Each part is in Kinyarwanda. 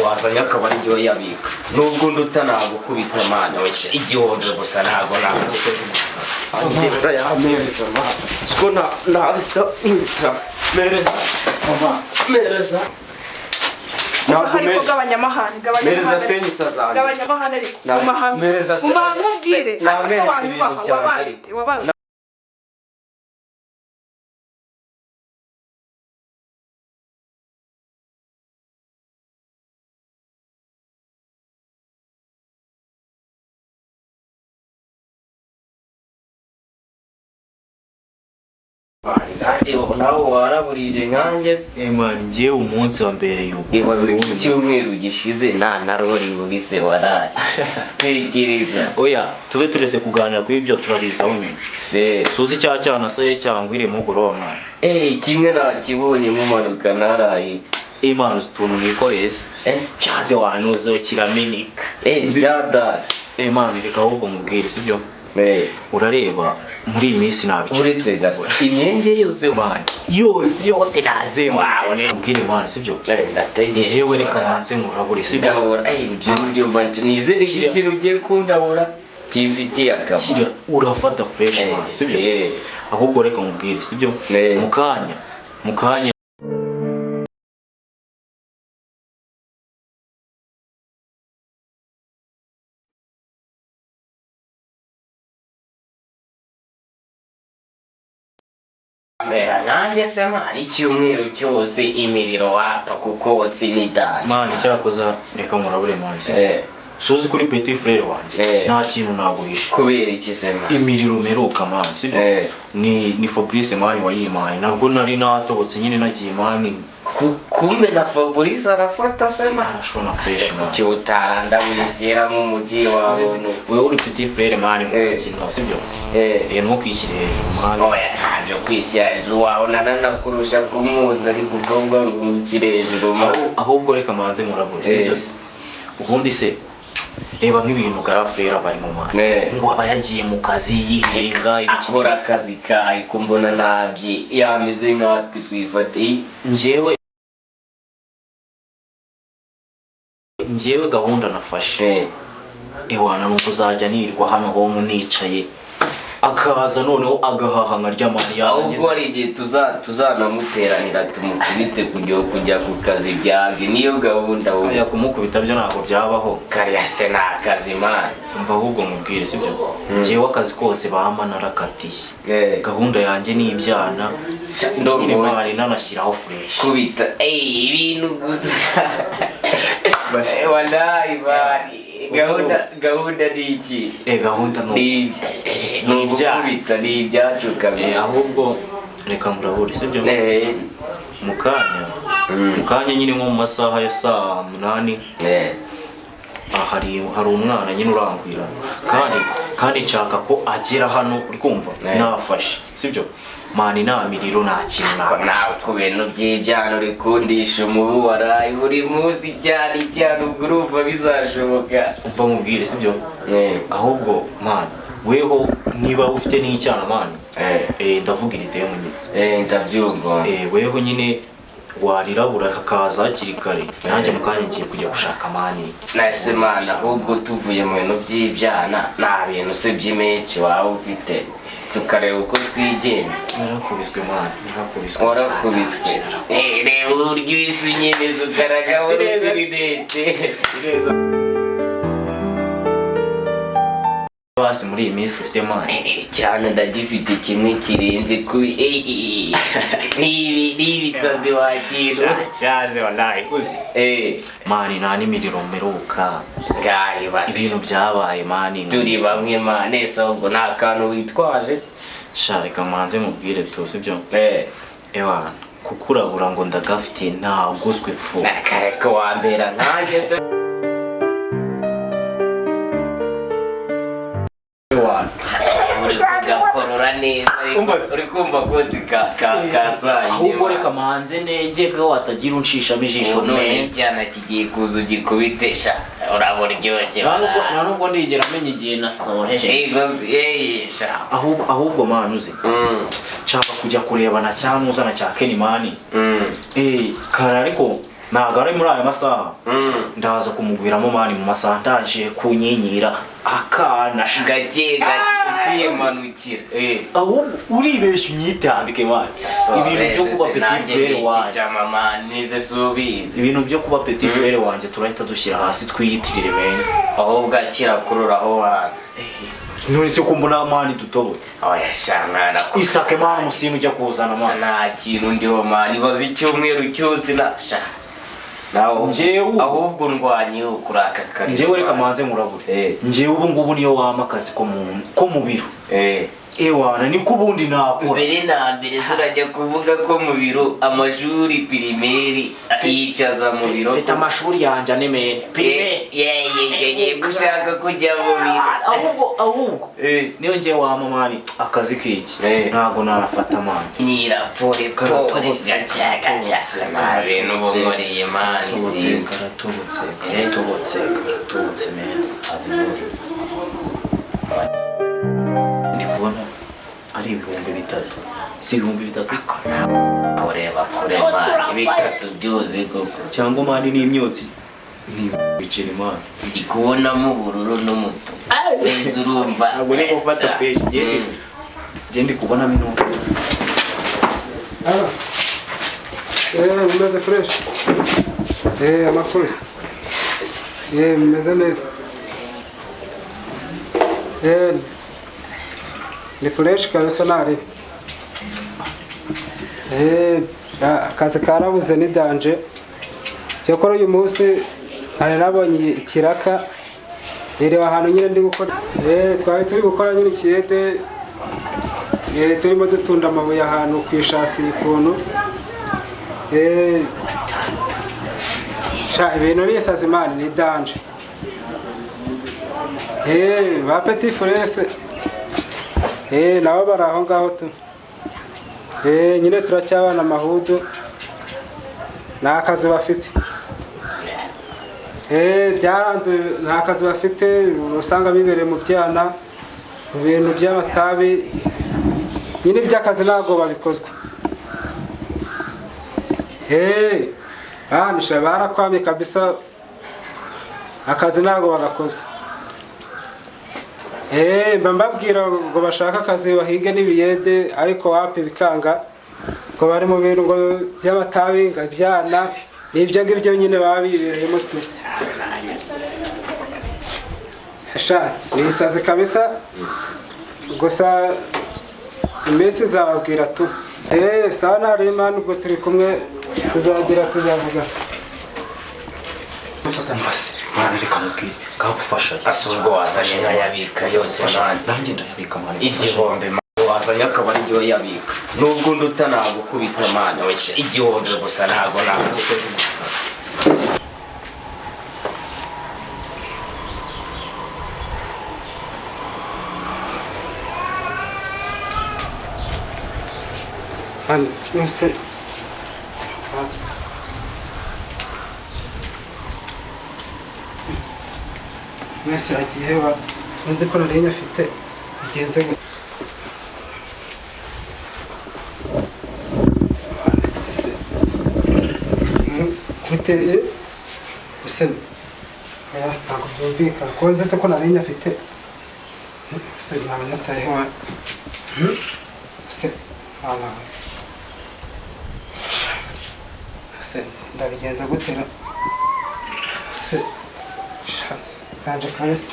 Wazanye akaba ari byo yabika, nubwo nduta nagukubita mana wese 1000 gusa, ntabwo nagukubita. Yamereza mana, siko nahita nkwita mereza mama, mereza. Ntabwo Ariko gabanya amahane, gabanya mereza amahane. Senyisa zanjye. Gabanya amahane ariko. Mu mahame Mereza mu mahame ubwire. Ariko se Mereza wanyubaha ibintu byanjye wabaye ariko. Wabaye. Nanjye nawe waraburije nkanjye se? Eh man, njyewe umunsi wa mbere yuko Ibaze ku cyumweru gishize nta na rori bubise waraye tekereza. Oya, tube turetse kuganira kuri ibyo, turarizaho nyuma. Suzi cya cyana se cyangwa iri mugoroba mwana? Eh, kimwe nakibonye mumanuka naraye. Eh man, uzi utuntu nikoreye se? Cyaze wanuze kirameneka. Eh, byadara. Eh man, reka ahubwo mubwire, sibyo? Urareba muri iyi minsi nabice. Uretse gato imyenge yose. Man, yose yose nazengurutse. Wow. Mubwire man, sibyo? Ndategereje. Jewe reka nanze nkurabure, sibyo? Ndabura ibyo nibyo mbanje nizere ko ikintu ugiye kundabura kimfitiye akamaro. Kira urafata fresh man, sibyo? Ahubwo reka mubwire, sibyo? Mukanya mukanya. Mbera nanjye se mara icyumweru cyose imiriro wapfa kuko wotsi n'idanje. Man, cyakoza reka murabure man, sibyo? Suzi kuri petit frere wanjye, nta kintu naguhisha. Kubera iki se man? Imiriro mperuka man, sibyo? Ni Fabrice man wayimpaye, nabwo nari natobotse nyine nagiye man. Kumbe na Fabrice arafata se man? Arashona fresh man. Kuki utarandabuyegera mu mujyi wawe? Wewe uri petit frere man, mukino, sibyo? Eh, ntukishyire hejuru man. Oya, ntabyo kwishyira hejuru, wabona nanakurusha kumuzi ariko ubwo ngo umushyire hejuru man. Ahubwo reka manze murabure, sibyo? Ubundi se reba nk'ibintu garafurera bari mu man, ngo aba yagiye mu kazi yihinga ibiki. Akora akazi kawe ko mbona nabye yameze nkatwe twifate. Njyewe gahunda nafashe, ewana, nuko uzajya nirirwa hano home nicaye, akaza noneho agahaha nkarya mani. Ahubwo Yarangiza. hari igihe tuzanamuteranira tumukubite kujya ku kazi byange, niyo gahunda wowe. Oya, kumukubita byo ntabwo byabaho. Kariya se ni akazi man. Umva ahubwo mubwire, sibyo? Njyewe akazi kose bampa narakatiye. Gahunda yanjye ni ibyana nyine mani, nanashyiraho fresh. Kubita ibintu gusa. Wallahi bari gahunda ni iki? Eh, gahunda ni ni ibyaha. Ugukubita ni ibyacu kabisa. Ahubwo reka murabure, sibyo? Mukanya mukanya nyine nko mu masaha ya saa 8, hari umwana nyine urangwira, kandi nshaka ko agera hano, uri kumva? Nafashe, sibyo mani? Nta miriro, nta kintu. Ko Nafashe. Nawe ku bintu by'ibyana uri kundisha umubu waraye buri munsi ibyana ibyana, ubwo urumva bizashoboka? Umva mubwire, sibyo? Ahubwo mani, weho niba ufite n'icyana mani, ndavuga iri demu nyine. Ndabyumva. Weho nyine warirabura hakaza hakiri kare, nanjye mu kanya ngiye kujya gushaka mani. Nase mana, ahubwo tuvuye mu bintu by'ibyana, nta bintu se by'imenshi waba ufite tukareba uko twigenza? Narakubiswe mani, narakubiswe. Warakubiswe? Reba uburyo isi nyine ukaragamo n'uturinete. Basi muri iyi minsi ufite mani? Cyane, ndagifite kimwe kirenze kubi. N'ibisazi wakira. Cyaze wallahi, uzi mani, nta n'imiriro mperuka. Ngahe basi. Ibintu byabaye mani. Turi bamwe mane, se ahubwo nta kantu witwaje se? Sha, reka manze mubwire tu, sibyo? Ewa, kukurabura ngo ndagafite ntaguswe pfu. Akareka wambera nkanjye se? Uri kugakorora neza ariko. Umva se. Uri kumva kotsi ka saa yine. Ahubwo reka manze negeke ko watagira unshishamo ijisho. Ubu none Me icyana kigiye kuza ugikubite sha, uraba uryoshye. Nta nubwo ndigera menya igihe nasoreje. Yego sha. Ahubwo mani, uzi, nshaka kujya kureba na cyanuza na cya Kenny mani. Eh, kare ariko Ntabwo ari muri aya masaha. Ndaza kumugwiramo man mu masaha ndaje kunyinyira akana gake gake ukimanukira. Ahubwo uribeshya unyitambike man. Ibintu byo kuba petit frere wanjye. Nize subizi. Ibintu byo kuba petit frere wanjye turahita dushyira hasi twiyitirire mene. Ahubwo akira kururaho wana. None se ko mbona man dutoboye. Oya sha mwana. Isake man umusinu ujya kuzana man. Nta kintu ndiho man, ibaze icyumweru cyose na sha. Naho ahubwo ndwanye kuraka kare. Njyewe reka manze nkurabure. Njyewe ubu ngubu niyo wama akazi ko mu biro. Ewana niko ubundi nakora. Mbere na mbere zurajya kuvuga ko mu biro amashuri primaire yicaza mu biro. Mfite amashuri yanjye ane mene. Primaire ye gushaka kujya mu biro. Ahubwo niyo njyewe wama man akazi kiki. Ntago narafata man. Nyira pole pole gacha gacha. Nta bintu bumuriye man. Karatobotse mene. Ndi kubona ari 3000. Si 3000? Ureba kure man, 3 byuze koko. Cyangwa man ni imyotsi. Ni biceri man. Ndi kubonamo ubururu n'umutuku. Neza urumva. Ntabwo ndi gufata fresh ngiye ndi kubonamo intumbi. Umeze fresh. Amakuru. Meze neza. Ni fresh kabisa nari. Akazi karabuze ni danje. Cyakora uyu munsi nari nabonye ikiraka. Rero ahantu nyine ndi gukora. Twari turi gukora nyine ikiyede. Turimo dutunda amabuye ahantu ku ishasi ikuntu. Sha ibintu ni sazimani ni danje. Ba petit frere. Nabo bari aho ngaho tu. Nyine turacyabana amahudu. Nta kazi bafite. Byaranze nta kazi bafite, usanga bibereye mu byana, mu bintu by'amatabi. Nyine by'akazi ntabwo babikozwa. Banisha barakwamye kabisa, akazi ntabwo bagakozwa. Mba mbabwira ngo bashaka akazi bahige n'ibiyede ariko wapi bikanga ngo bari mu bintu ngo by'amatabi ngo ibyana n'ibyo ngibyo nyine baba bibereyemo tu. Sha ni isazi kabisa gusa iminsi izababwira tu. Sawa nari Imana ubwo turi kumwe tuzagira tuzavuga. Mwana reka mubwire ngagufasha. Asubwo wazanye nkayabika yose man. Nanjye ndayabika man. 1000 wazanye akaba ari byo yabika. Nubwo nduta nagukubita man. 1000 gusa ntago nagukubita. Hano mwese mwese agiye ba nzi ko nari nyafite bigenze gute. Gute ese ntabwo byumvikana ko nzi se ko nari nyafite ese ntabwo nyatayeho ese ese ndabigenza gutera ese ntaje kabisa.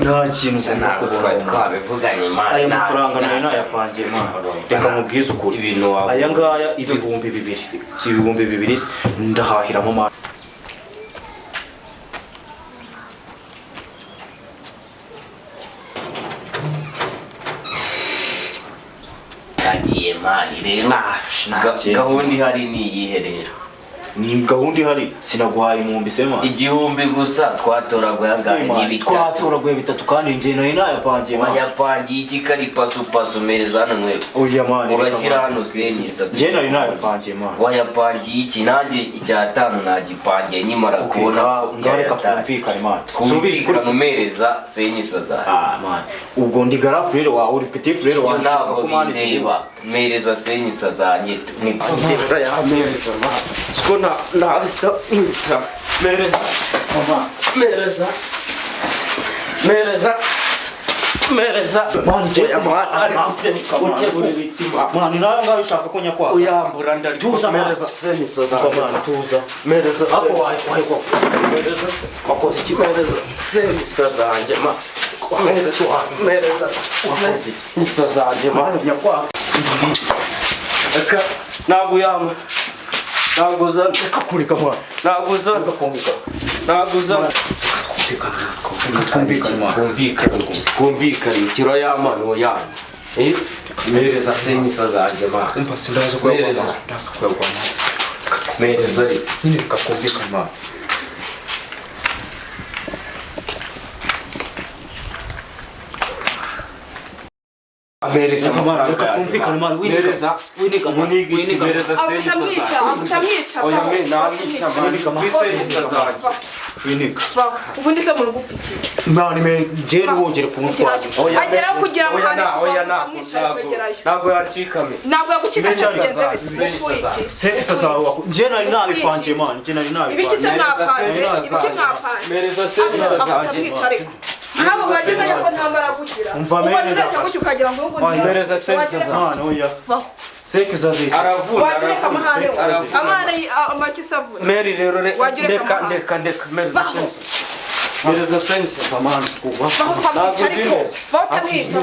Nta kintu ntabwo twari twabivuganye man. Aya mafaranga nayo nayapangiye man. Reka mubwize ukuri. Aya ngaya 2000. Si 2000 ndahahiramo man. Agiye man rero. Gahunda ihari ni iyihe rero? Gahunda ihari sinaguhaye 1000 sema. 1000 gusa twatoraguye angahe ni bitatu. Twatoraguye bitatu kandi nje nayo nayapangiye man. Wayapangiye iki kari pasu pasu mereza hano mwe. Oya man. Urashyira hano senyisa. Nje nari nayapangiye man. Wayapangiye iki nanjye 5 nagipangiye nyimara kubona. Ngareka twumvikane man. Twumvikane umereza senyisa za. Ah man. Ubwo ndi garafu rero wawe uri petit frere Ibyo wawe ntabwo bindeba. Mereza senyisa zanjye ni mereza man. Siko na mereza mama mereza mereza mereza Man je man nawe ngaho ushaka ko nyakwa. Uyambura ndari mereza senyisa zanjye. Man tuza. Mereza ako wayi ko. Mereza wakoze iki? Mereza senyisa zanjye ma. Mereza mereza senyisa zanjye ma. Nyakwa. Eka naguyama. Naguza Kureka mwana. Naguza naguza Twumvikane mwana. Twumvikane ikiro y'amano yana. Mereza senyisa zanjye ma. Umva sindaza kuyagwa. Ndaza kuyagwa. Mereza nyine reka twumvikane mwana. Mereza reka twumvikane mwana. Mereza winika mereza senyisa zanjye. Utamwica. Oya me namwica mwana. Senyisa zanjye. Winika. Ubundi se mu rugo ufite. Mwana me je wongere kunshwanya. Agera kugira amahane. Oya na ntabwo yacikame. Ntabwo yagukiza cyane bite. Senyisa zawe nje nari nabipangiye mwana. Nje nari nabipangiye. Ibiki se mwapanze? Ibiki mwapanze? Mereza senyisa zanjye. Ntabwo wagira ko ntambara kugira. Umva mere ndakase. Ukagira ngo ngo mereza senyisa zanjye. Mwana oya. Sekisa ziki. Aravuna. Wagira amahane. Amahane amakisavuna. Meri rero ndeka ndeka ndeka mereza senyisa. Mereza senyisa mwana kuva. Ntabwo zine. Batamwica.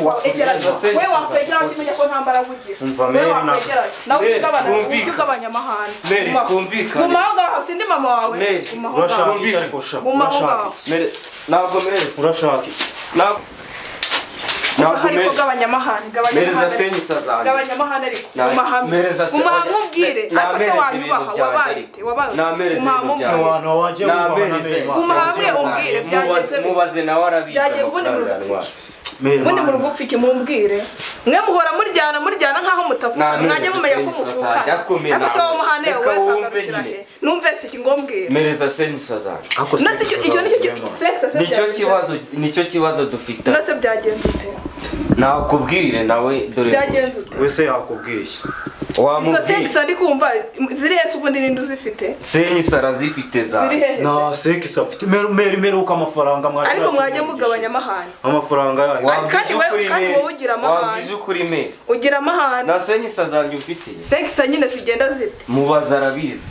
Wewe wakwegera ukimenya ko ntambara kugira. Umva mere na. Nawe ugabana ugabanya amahane. Meri twumvikane. Guma aho ngaho sindi mama wawe. Urashaka iki ariko sha? Urashaka iki? Meri ntabwo mereza. Urashaka iki? Ntabwo ariko gabanya amahane gabanya mereza senyisa zanjye. Gabanya amahane ariko guma mereza hamwe ubwire ariko se wanyubaha wabaye wabaye namereza ibintu byanjye. Abantu wagiye guma hamwe umbwire byageze mubaze nawe arabizi. Ubundi mu rugo ufite mumbwire mwe muhora muryana muryana nkaho mutavuga mwajya mumenya ko muvuka ariko se wamuhane wewe agarukira he numve se iki ngombwire mereza senyisa zanjye. Nase icyo nicyo sex nicyo kibazo nicyo kibazo dufite. Nase byagenze ute? Nakubwire nawe dore byagenze ute? Wese yakubwiye. Wamubwiye. Izo sex ndi kumva ziri hese ubundi ninde uzifite? Senyisa arazifite za. Na sex afite meri meri uko amafaranga mwaje. Ariko mwajya mugabanya amahane. Amafaranga yayo. Kandi wewe kandi wowe ugira amahane. Wabwize ukuri me. Ugira amahane. Na senyisa zanjye ufite. Sex nyine zigenda zite. Mubaza arabizi.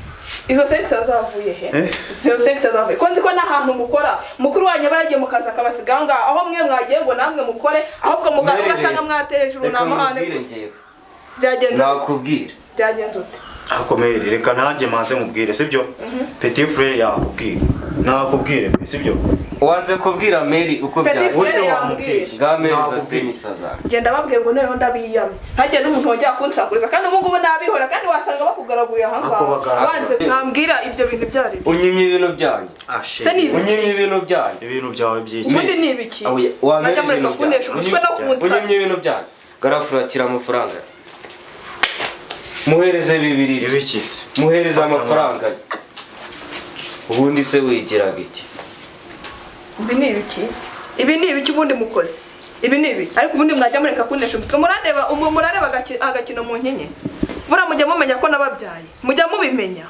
Izo sex zavuye he? Izo sex zavuye. Ko nzi ko nta hantu mukora. Mukuru wanyu bagiye mukaza akabasiganga aho mwe mwagiye ngo namwe mukore ahubwo mugasanga mwateje uru namahane gusa. Byagenze nakubwira. Byagenze ute? Akomere reka nanjye manze mubwire sibyo? Petit frere yakubwira. Nakubwire sibyo? Wanze kubwira Mary uko byagenze. Wese wamubwiye. Ngamereza senyisa zanjye. Genda babwiye ngo noneho ndabiyamye. Ntagiye n'umuntu wongera kunsakuriza kandi ubu ngubu nabihora kandi wasanga bakugaraguye aha ngaha. Wanze mwambwira ibyo bintu byari. Unyimye ibintu byanjye. Unyimye ibintu byanjye. Ibintu byawe byiki. Ubundi ni ibiki? Najya mureka kunesha umutwe no kunsasa. Unyimye ibintu byanjye. Garafura kira amafaranga. Muhereze bibiri. Ibiki se? Muhereze amafaranga. Ubundi se wigiraga iki? Ibi ni ibiki? Ibi ni ibiki ubundi mukoze? Ibi ni ibiki? Ariko ubundi mwajya mureka kunesha umutwe murareba murareba agakino mu nkinye. Bura mujya mumenya ko nababyaye. Mujya mubimenya.